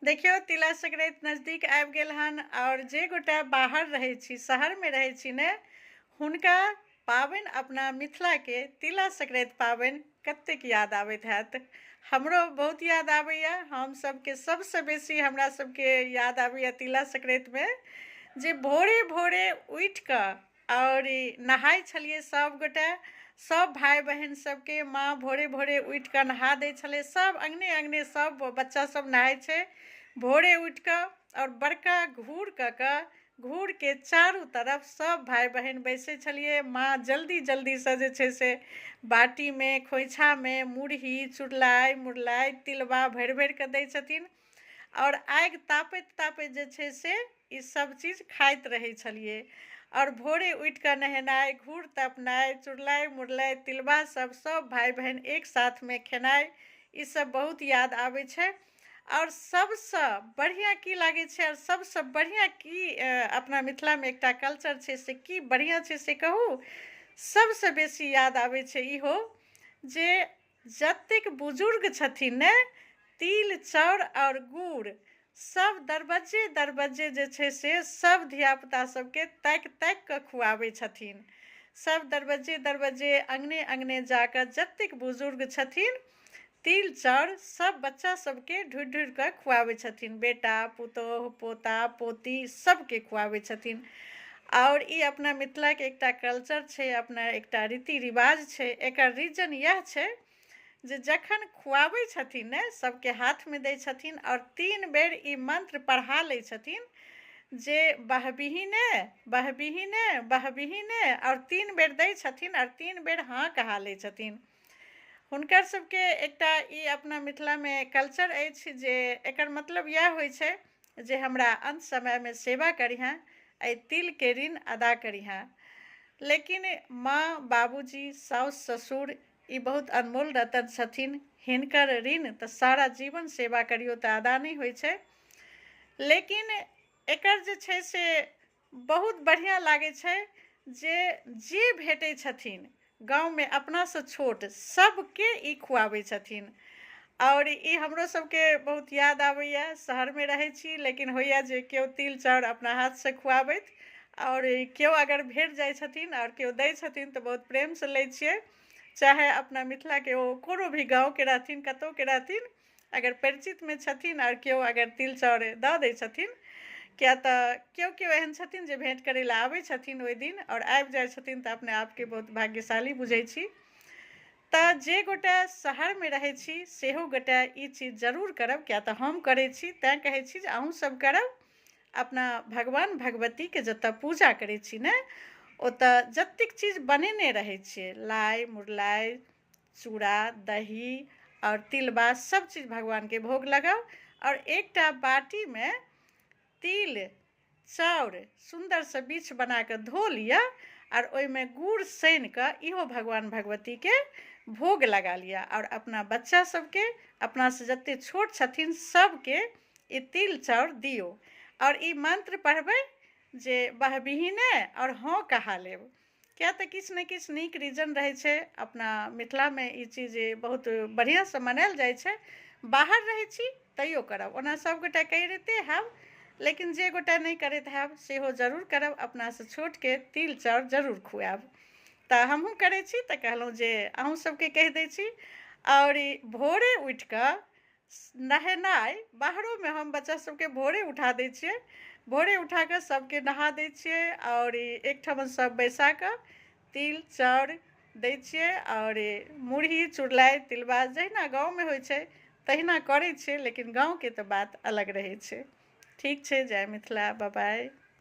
देखियौ, तिला संक्रान्ति नजदीक आबि गेल हन आओर जे गोटा बाहर रहै छी, शहरमे रहै छी ने, हुनका पाबनि अपना मिथिलाके तिला संक्रान्ति पाबनि कतेक याद आबैत हैत। हमरो बहुत याद आबैए। हम सबके सबसँ बेसी हमरा सबके याद आबैए तिला संक्रान्तिमे जे भोरे भोरे उठिकऽ आओर नहाइ छलियै सभगोटे, सभ भाय बहिन सभके माँ भोरे भोरे उठि कऽ नहा दै छलै। सभ अङ्गने अङ्गने सभ बच्चा सभ नहाइ छै भोरे उठि कऽ आओर बड़का घूर कऽ कऽ घूरके चारू तरफ सभ भाय बहिन बैसै छलियै। माँ जल्दी जल्दीसँ जे छै से बाटीमे खोइछामे मुरही, चुड़लाइ मुरलाइ, तिलबा भरि भरि कऽ दै छथिन आओर आगि तापैत तापैत जे छै से ई सब चीज खाइत रहै छलियै। आओर भोरे उठि कऽ नहेनाइ, घूर तपनाइ, चुड़लाइ मुरलाइ, तिलबा सब, सब भाय बहिन एक साथमे खेनाइ, ई सब बहुत याद आबै छै। आओर सबसँ बढ़िआँ की लागै छै आओर सबसँ बढ़िआँ की अपना मिथिलामे एकटा कल्चर छै से की बढ़िआँ छै से कहू? सबसँ बेसी याद आबै छै इहो जे जतेक बुजुर्ग छथिन ने, तिल चाउर आओर गुड़ सब दरबज्जे दरबज्जे जे छै से सब धियापुता सबके ताकि ताकि कऽ खुआबै छथिन। सब दरबज्जे दरबज्जे, अङ्गने अङ्गने जाकऽ जतेक बुजुर्ग छथिन, तिल चाउर सब बच्चा सबके ढूँढि ढूँढि कऽ खुआबै छथिन। बेटा पुतोहु, पोता पोती सबके खुआबै छथिन। आओर ई अपना मिथिलाके एकटा कल्चर छै, अपना एकटा रीति रिवाज छै। एकर रीजन इएह छै जे जखन खुआबै छथिन ने, सबके हाथमे दै छथिन आओर 3 बेर ई मंत्र पढ़ा लै छथिन जे बहबिही ने, बहबिही ने, बहबिही ने, आओर 3 बेर दै छथिन आओर 3 बेर हाँ कहा लै छथिन। हुनकर सबके एकटा ई अपना मिथिलामे कल्चर अछि जे एकर मतलब इएह होइ छै जे हमरा अन्त समयमे सेवा करिहेँ, एहि तिलके ऋण अदा करिहेँ। लेकिन माँ, बाबूजी, साउस, ससुर ई बहुत अनमोल रतन छथिन। हिनकर ऋण तऽ सारा जीवन सेवा करियौ तऽ अदा नहि होइ छै। लेकिन एकर जे छै से बहुत बढ़िआँ लागै छै जे जे भेटै छथिन गाँवमे अपनासँ छोट, सबके ई खुआबै छथिन। आओर ई हमरो सबके बहुत याद आबैए। शहरमे रहै छी लेकिन होइए जे केओ तिल चाउर अपना हाथसँ खुआबैत, आओर केओ अगर भेट जाइ छथिन आओर केओ दै छथिन तऽ बहुत प्रेमसँ लै छियै। चाहे अपना मिथिलाके ओ कोनो भी गाँवके रहथिन, कतहुके रहथिन, अगर परिचितमे छथिन आओर केओ अगर तिल चाउर दऽ दै छथिन, किया तऽ केओ केओ एहन छथिन जे भेँट करै लए आबै छथिन ओहि दिन आओर आबि जाइ छथिन तऽ अपने आपके बहुत भाग्यशाली बुझै छी। तऽ जे गोटे शहरमे रहै छी सेहो गोटे ई चीज जरूर करब, किया तऽ हम करै छी तैँ कहै छी जे अहूँ सब करब। अपना भगवान भगवतीके जतऽ पूजा करै छी ने, ओतऽ जतेक चीज बनेने रहै छियै, लाइ मुरलाइ, चूड़ा दही आओर तिलबा, सब चीज भगवानके भोग लगाउ आओर एकटा बाटीमे तिल चाउर सुन्दरसँ बीछ बनाकऽ धो लिअ आओर ओहिमे गुड़ सानिकऽ इहो भगवान भगवतीके भोग लगा लिअ। आओर अपना बच्चा सबके, अपनासँ जते छोट छथिन सबके ई तिल चाउर दियौ आओर ई मंत्र पढ़बै जे बहबिहीने आओर हँ कहा लेब, किया तऽ किछु ने किछु नीक रीजन रहै छै। अपना मिथिलामे ई चीज बहुत बढ़िआँसँ मनायल जाइ छै। बाहर रहै छी तैयो करब, ओना सभगोटा करिते हैब, लेकिन जे गोटा नहि करैत हैब सेहो जरूर करब। अपनासँ छोटके तिल चाउर जरूर खुआएब। तऽ हमहूँ करै छी तऽ कहलहुँ जे अहूँ सबके कहि दै छी। आओर ई भोरे उठिकऽ नहेनाइ, बाहरोमे हम बच्चा सबके भोरे उठा दै छियै। भोरे उठा कऽ सबके नहा दै छियै आओर एकठाम सब बैसा कऽ तिल चाउर दै छियै आओर मुरही चुड़लाइ तिलबा जहिना गाँवमे होइ छै तहिना करै छियै, लेकिन गाँवके तऽ बात अलग रहै छै। ठीक छै, जय मिथिला, बाय।